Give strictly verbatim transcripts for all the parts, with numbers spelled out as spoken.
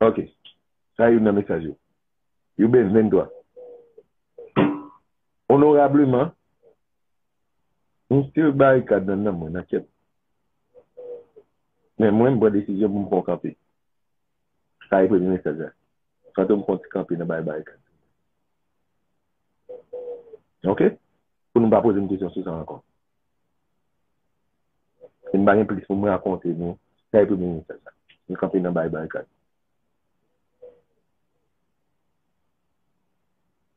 Ok. Sa youn nan mesaj yo. Yo ben venntwa. Onorableman, m still Barikad nan nanm mwen, nan kè m. Men mwen, m pran desizyon pou m fè yon kanpe. Sa e premye mesaj la. Fantom fè yon ti kanpe nan bay Barikad. Ok? Pou nou pa poze m kesyon sou sa ankò. E m pa gen plis pou m rakonte nou. Sa e premye mesaj la. M kanpe nan bay Barikad.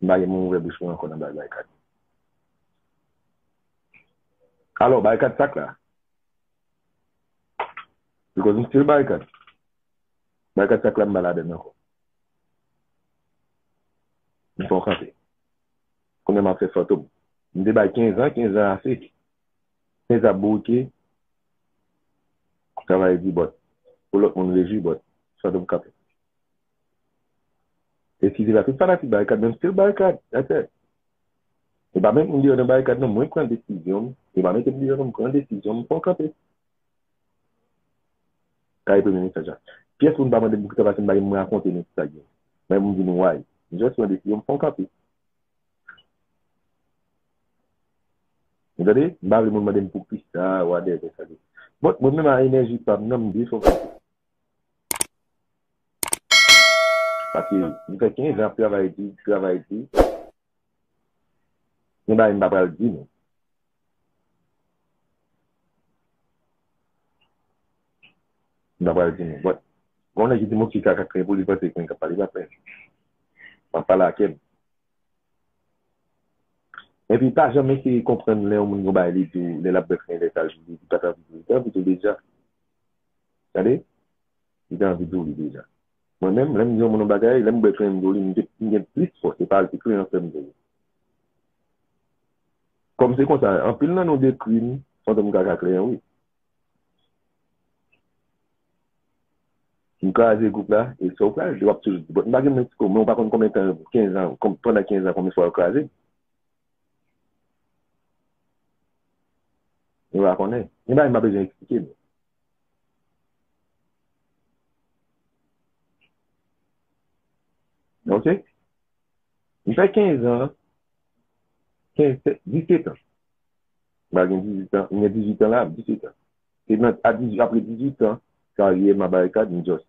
M pa gen moun ouvè bouch mwen ankò nan bay Barikad. Alò, Barikad sak la. Because m still Barikad. Barikad sak la m pa ladann ankò. M fè yon kanpe. Kounye a m ap fè Fantom. M te bay kenz an, kenz an ase. Kenz an ap bouke. Travay di bòt. Pou lòt moun rejwi bòt. Fantom kanpe. Eskize la, tout fanatik Barikad, men m still Barikad, that's it. E pa menm moun deyò nan Barikad non, mwen pran desizyon m. E pa mete m deyò non, m pran desizyon m, m fè yon kanpe. Sa e premye mesaj la. Pyès moun pa mande m poukisa, paske m pa gen moun rakonte nou sa gen. Men pou m di nou why. M just pran desizyon m fè yon kanpe. Ou tande? M pa vle moun mande m poukisa, whatever sa gen. But mwen menm a enèji pa m nan, m byen fè yon kanpe. Paske m fè kenz an ap travay di, travay di. Gen bagay m pa pral di nou. M pa pral di nou. But, gen yon nèg ki di m ki kaka kren pou li panse kren k ap pale pa kren. M ap pale ak kè m. Epi pa janm eseye konprann lè yon moun gon bagay li di w, lè l ap bwè kren, lè sa l di w, li pa t anvi di w, li te anvi di w deja. Tande? Li te anvi di w li deja. Mwen menm, lè m di yon moun yon bagay, lè m bwè kren m di w li, m gen, m gen plis fòs, se pa l ki kren an fè m di w. Kòm se konsa, anpil nan nou dekri m, Fantom kaka kren an, wi. M kraze gwoup la, e sa w pral di, w ap toujou di, bon, m pa gen Meksiko, men w pa konn konbyen tan, kenz an, kon-, pandan kenz an, konbyen fwa yo kraze m. Yo pa konnen. Gen bagay m pa bezwen eksplike nou. Ok? M fè kenz an, kenz, disèt an. M pa gen dizuit an, m gen dizuit an la, disèt an. Se nan, a dizuit, apre dizuit an, karyè m a Barikad, m just.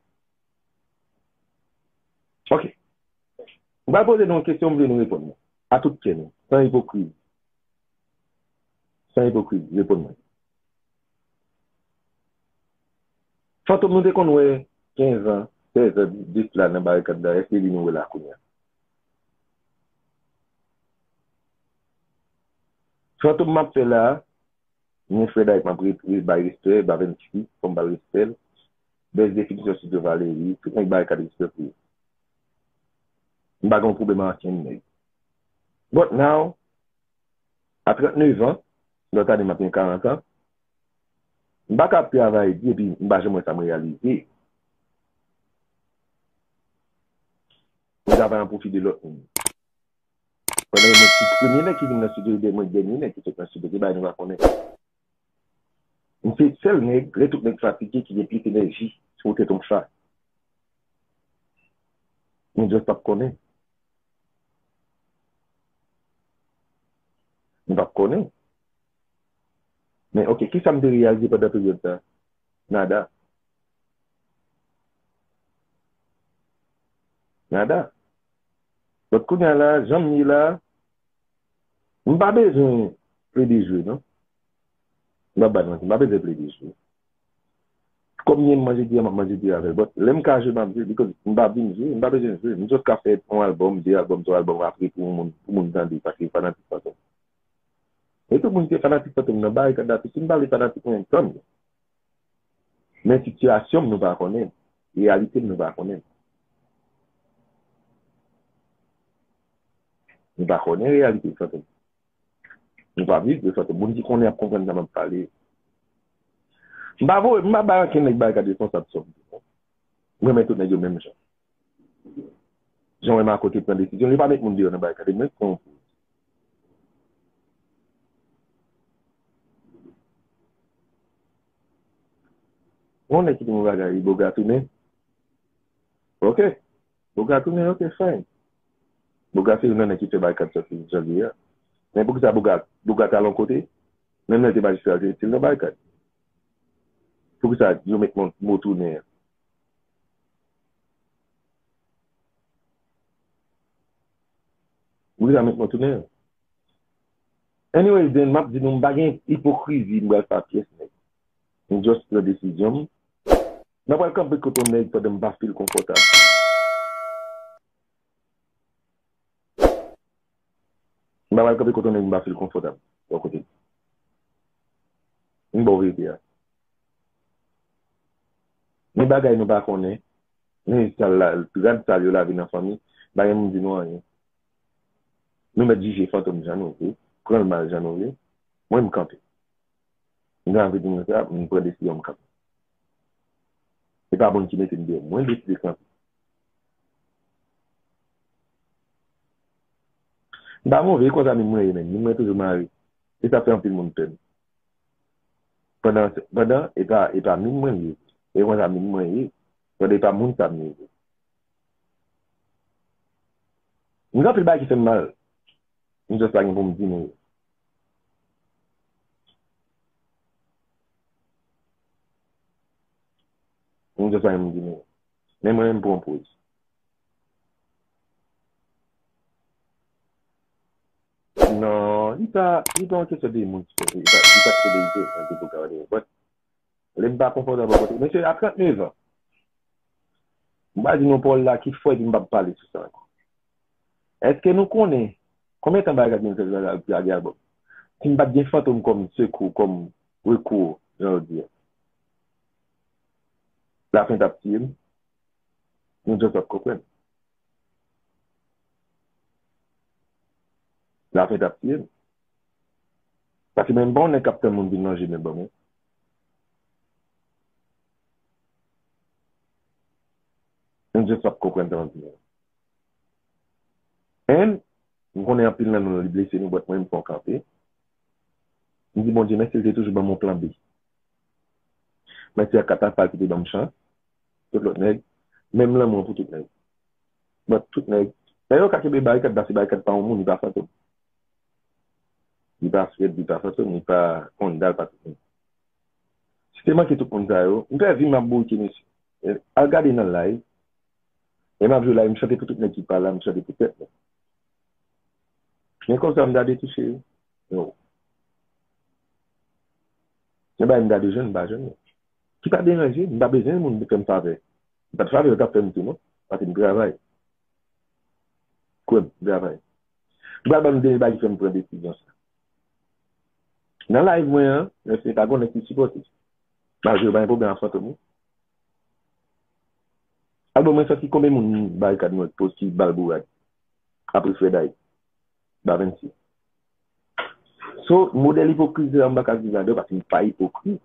Ok. M pral poze nou yon kesyon, m vle nou reponn mwen. A tout kè nou, san ipokrizi. San ipokrizi, reponn mwen. Fantom nou te konn wè kenz an, sèz an de sila nan Barikad la, èske li nou wè la kounye a? Fantom m ap fè la, men Fred Hype m ap re-, re-, bay respè, Bavensky, fò m ba l respè l. Bèz Definisyon Studio Valery, tout nèg Barikad respè pou yo. M pa gen yon pwoblèm ak ankenn nèg. But now, a trannnev an, lòt ane m ap gen karant an, m pa ka ap travay di epi m pa janm wè sa m reyalize. Mwen travay an pwofi de lòt moun. Pandan e mwen ki premye nèg ki vin nan estidyo, e mwen dènye nèg ki sot nan estidyo, se bagay nou pa konnen. M se sèl nèg, lè tout nèg fatige, ki gen plis enèji sou tèt yon fa. Nou just p ap konnen. Nou p ap konnen. Men, ok, kisa m te reyalize pandan peryòd sa? Nada. Nada. Donk, kounye a la, jan m ye la, m pa bezwen plede jwe, non. M pa ba manti, m pa bezwen plede jwe. Kòm m manje di a, m ap manje di a avè l. But lè m ka jwe, m ap jwe, because m pa vin jwe, m pa bezwen jwe. M just ka fè yon album, de album, twa album apre pou moun, pou moun tande, paske fanatik Fantom. E tout moun ki te fanatik Fantom nan, Barikad la, si m pa vle fanatik mwen, tann. Men sitiyasyon m nou pa konnen. Reyalite m nou pa konnen. Nou pa konnen reyalite Fantom. Nou pa viv de Fantom. Moun ki konnen ap konprann sa m ap pale. M pa voye, m pa bay ankenn nèg Barikad responsab sa m di. M renmen tout nèg yo menm jan. Jan w wè Marco te pran desizyon, li pa met moun deyò nan Barikad, li met pran yon poz. Yon nèg ki te yon bagay, Iboga tounen. Ok. Bouga tounen, ok, fine. Bouga se youn nan nèg ki fè Barikad sòti jan l ye a. Men poukisa Bouga, Bouga t al yon kote? Menm lè l te majistra, l te, te nan Barikad. Poukisa yo met mo, mo tounen an? Poukisa met mo tounen an? Anyway, then, m ap di nou, m pa gen ipokrizi, m pral fè a pyès nèg. M just pran desizyon m. M pa pral kanpe kot yon nèg pandan m pa feel konfòtab. M pa pral kanpe kot yon nèg m pa feel konfòtab bò kote m. M ba w verite a. Gen bagay nou pa konnen, men sal la, rad sal yo lave nan fanmi, pa gen moun di nou anyen. Nou mèt jije Fantom jan nou vle, pran l mal jan nou vle. Mwen, m kanpe. M gen anvi di nou sa, m pran desizyon m kanpe. Se pa moun ki mete m deyò, mwen deside kanpe. M pa move, e kò zanmi m mwen ye, men, mwen toujou mare. E sa fè anpil moun pè m. Pandan, pandan, e pa, e pa min mwen ye. E kò zanmi m mwen ye. Pandan e pa moun sa m ye. M gen anpil bagay ki fè m mal. M just pa gen pou m di nou yo. M just pa gen pou m di nou yo. Men mwen menm m pran poz. Non, li pa, li pa yon kesyon de moun ki fè, li pa, li pa kesyon de ide, nan de pou gade. But, lè m pa konfòtab bò kote. Mesye, a trannnev an, m pa di nou pawòl la ki fò epi m p ap pale sou sa ankò. Èske nou konnen konbyen tan Barikad vin fè lage albòm? Si m pa t gen Fantom kòm sekou, kòm rekou, jan yo di a, lafen t ap tiye m. Nou just p ap konprann. Lafen t ap tiye m. Paske menm bon nèg k ap tann moun vin lonje men ban mwen. Nou just p ap konprann sa m ap di a. And, m konnen anpil nan nou li blese nou, but mwen m fè w kanpe. M di Bondye mèsi, li te toujou ban m yon plan B. Mèsi ak Katafal ki te ban m chans. Tout lòt nèg, menm lanmou pou tout nèg. But tout nèg, lè yo ka kenbe Barikad, paske Barikad pa yon moun, li pa Fantom. Li pa Fred, li pa Fantom, li pa Honda, li pa tout moun. Si te manke tout moun sa yo, m pè vi m ap bouyike, mesye. Al gade nan live. E m ap jwe live, m chante pou tout nèg ki pa la, m chante pou tèt mwen. Men konsa m ta detouche yo. Yo. Gen bagay m ta dwe jwenn, m pa jwenn yo. Ki pa deranje, m pa bezwen moun fè m favè. M pa t favè yo t ap fè m tou non, paske m travay. Kwè m, m travay. M pral ban nou dènye bagay ki fè m pran desizyon sa. Nan live mwen an, men se pa gen nèg ki sipòte. Malgre yo pa gen pwoblèm ak Fantom wi. Albòm mwen sòti, konbyen moun Barikad mwen post ki ba l bourad? Apre Fred Hype. Ba Venn Sis. So, modèl ipokrizi a, m pa ka viv ladan paske m pa ipokrit.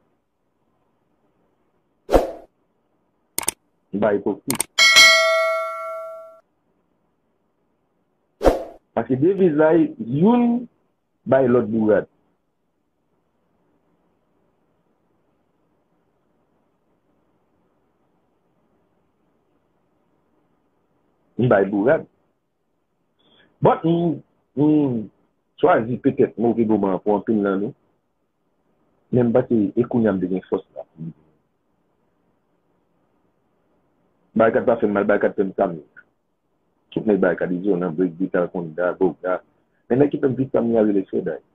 M pa ipokrit. Paske deviz la, youn bay lòt bourad. M bay bourad. But m, m chwazi petèt move moman an pou anpil nan nou. Men m panse e kounye a m te gen fòs la. Barikad pa fè m mal, Barikad fè m sa m ye. Tout nèg Barikad, Izo nan break, Vital, Konda, Boga. Men nèg ki fè m viv sa m ye a rele Fred Hype.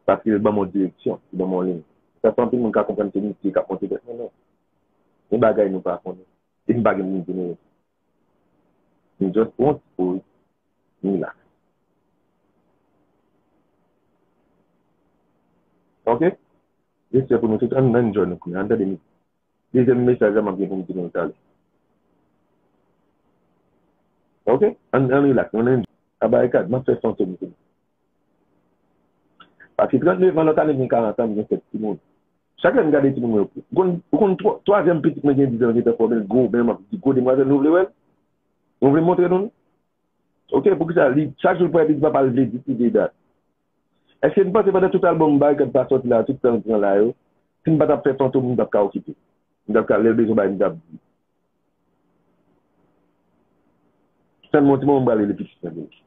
Paske yo ban m yon direksyon, yo ban m yon liy. Sa fè anpil moun ka konprann se misye k ap monte tèt mwen, non. Gen bagay nou pa konnen. E m pa gen moun pou nou. M just pran ti poz, m la. Ok? Respè pou nou tout, ann, ann enjoy nou kounye a, ann tande mizik. Dezyèm mesaj la m ap gen pou m di nou talè. Ok? Ann, ann relax, ann enjoy. A Barikad, m ap fè Fantom kounye a. Paske trannnev an, lòt ane m gen karant an, m gen sèt timoun. Chak lè m gade timoun mwen yo, ou konn, ou konn twa-, twazyèm pitit mwen gen diz an, gentan fòme l gwo, men m ap di gwo demwazèl, nou vle wè l? Nou vle montre nou l? Ok, poukisa li, chak jou l pran epi di papa l vle di ki vle dat? Èske n panse pandan tout albòm Barikad pa sòti la, tout tan l pran la yo, si m pa t ap fè Fantom, m t ap ka okipe? M t ap ka, lè l bezwen bay, m t ap di. Tann mwen yon ti moman, m pral rele pitit mwen vini.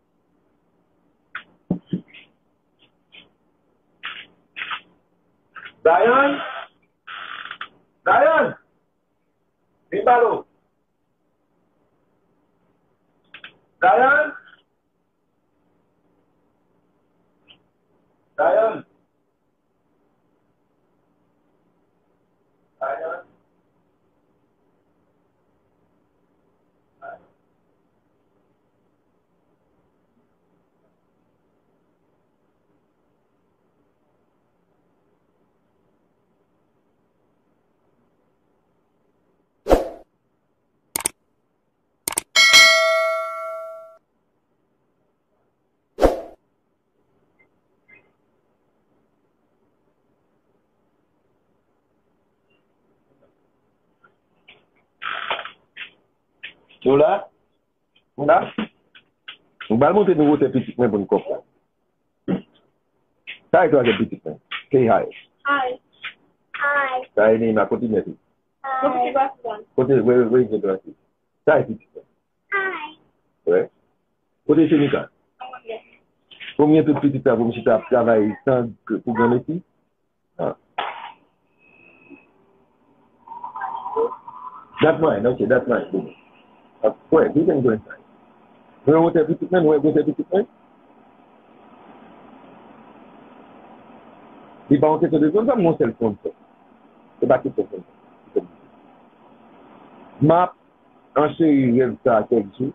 Zayon! Zayon! Vin pale w. Zayon! Zayon! Zayon! Nou la? Nou la? M pral montre nou wotè pitit mwen pou n konprann. Sa e twazèm pitit mwen. Say hi. Hi. Hi. Sa e Neima, kote mèt li? Hi. Kote, where, where is the glasses? Sa e pitit mwen. Hi. Wè. Kote Shenika? Premye tout pitit la pou m chita ap travay tan pou granmesi. Ah. That mine, okay, that mine. Of course, you can go inside. Nou wè wotè pitit mwen, nou wè gwosè pitit mwen. Li pa yon kesyon de zòn, sa m yon sèl sponsor. Se pa kesyon sponsor. M ap ancheri rèv sa a kèk jou.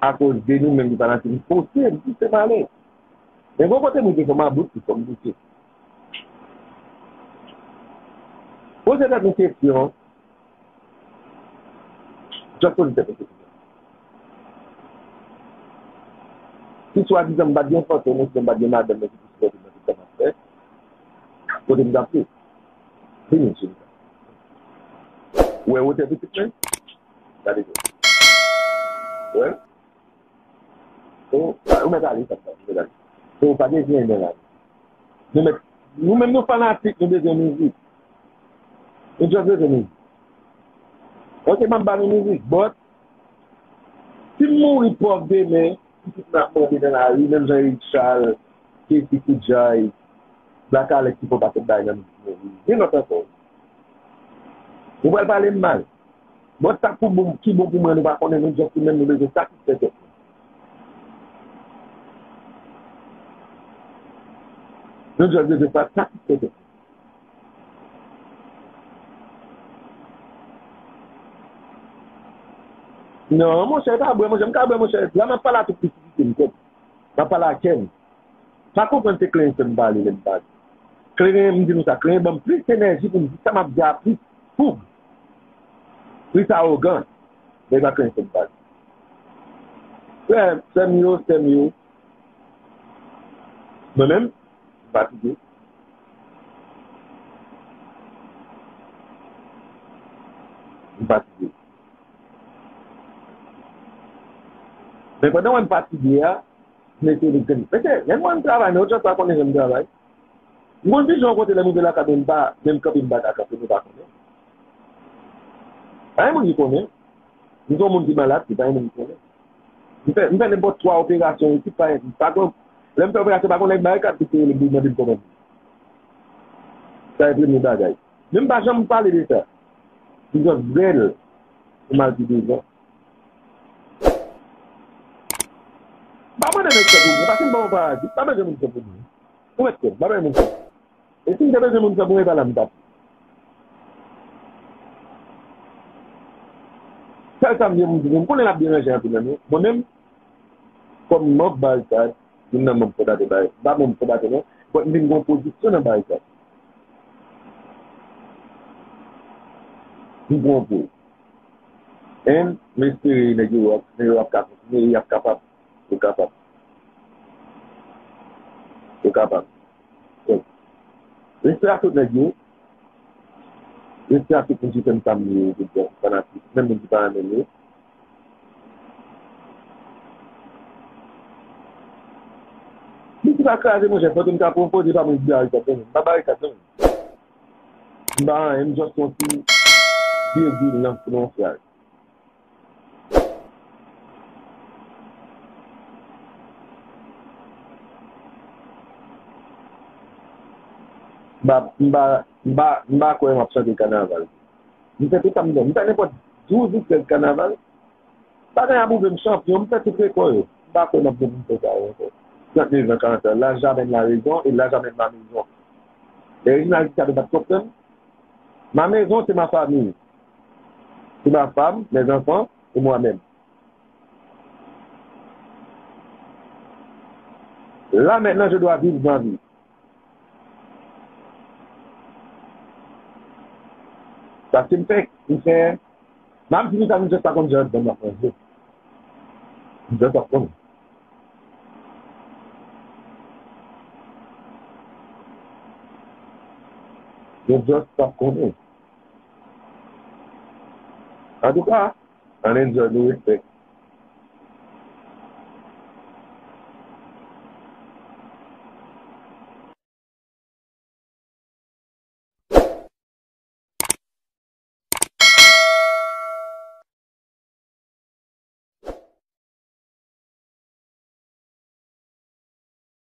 Akoz de nou menm ki fanatik, m pouse, m pouse m ale. Men gon kote m rive fò m about tou, fò m pouse. Poze tèt nou kesyon, just poze tèt nou kesyon. Si swadizan m pa t gen fantom, oubyen m pa t gen madanm mwen ki pou sipòte m nan tout sa m ap fè, kote m t ap ye? Vini, cheri. Ou wè wotè pitit mwen? Gade sa. Ou wè? Ou, ou mèt ale, sa, ou mèt ale. Ou pa gen zen nan la. Nou mèt, nou menm nou fanatik, nou bezwen mizik. Nou just bezwen mizik. Ok, m ap ba nou mizik, but si m mouri pòv demen, pitit mwen ap mande nan lari, menm jan Eric Charles, Kessy Koudjay, Black Alex ki fè yon pakèt bagay nan mizik mwen. Gen lòt ankò. Ou pral pale m mal. Bon, sa pou bon, ki bon pou mwen, nou pa konnen, nou just menm nou bezwen satisfè tèt nou. Nou just bezwen sa satisfè tèt nou. Non, monchè, e pa bwè, monchè, m ka bwè, monchè. La, m ap pale a tout pisisite m, kòm. M ap pale a kè m. Pa konprann se Klein sèl m pale lè m pale. Klein, m di nou sa, Klein ban m plis enèji pou m di sa m ap di a plis foug, plis awogan. Men e pa Klein sèl m pale. Frè, sè m yo, sè m yo. Mwen menm, m fatige. M fatige. Men pandan w wè m fatige a, mete li grenn. Mesye, lè m wè m travay, men ou just pa konnen jan m travay. M konn di jan yon kote lè m rive lakay, men m pa, men m kanpe, m pa ka kanpe, nou pa konnen. Pa gen moun ki konnen. M se yon moun ki malad, men pa gen moun ki konnen. M fè, m fè nenpòt twa operasyon isit, pa gen, pa gen, lè m fè operasyon, pa gen nèg Barikad ki te rele m pou mande m kòman m ye. Sa e premye bagay. Men m pa janm pale de sa. M just bèl pou m al pi devan. Pa mande nèg fè pou mwen, paske m pa yon parazit, pa bezwen moun fè pou mwen. Ou mèt kwè m, pa bezwen moun fè. E si m te bezwen moun fè pou mwen, e pa la m t ap. Sèl sa m gen pou m di nou, m konnen l ap deranje anpil nan nou. Mwen menm, kòm manm Barikad, youn nan manm fondatè Barikad, m pa manm fondatè non, but m vin gen yon pozisyon nan Barikad. M pran pou. And m espere nèg yo ap, nèg yo ap ka kontinye, y ap kapab, yo kapab. Yo kapab. So, respè a tout nèg yo. Respè a tout moun ki fè m sa m ye yo, tout bon fanatik, menm moun ki pa renmen m yo. Li ki pa kraze, monchè, fantom ka pran poze pa mwen di Barikad nan men m. M pa Barikad nan men m. M pa anyen, m just yon ti virgil nan, nan yon fraz. pa, m pa, m pa, m pa kwè m ap chante kanaval. M fè tout sa m vle. M fè nenpòt douz ou trèz kanaval. Bagay ap pwouve m chanpyon, m fè tout rekò yo. M pa kwè m ap gen pou m fè sa yo ankò. Trannde zan, karant an, l'âge amène la raison et l'âge amène la maison. Lè Reginald di sa, nou pa t konprann. Ma maison, c'est ma famille. C'est ma femme, mes enfants et moi-même. Là, maintenant, je dois vivre ma vie. Paske m fè, m fè, m ap di nou sa, m just pa konn jan m ap manje. M just pa konn. M just pa konnen. Antouka, ann enjoy, nou respè.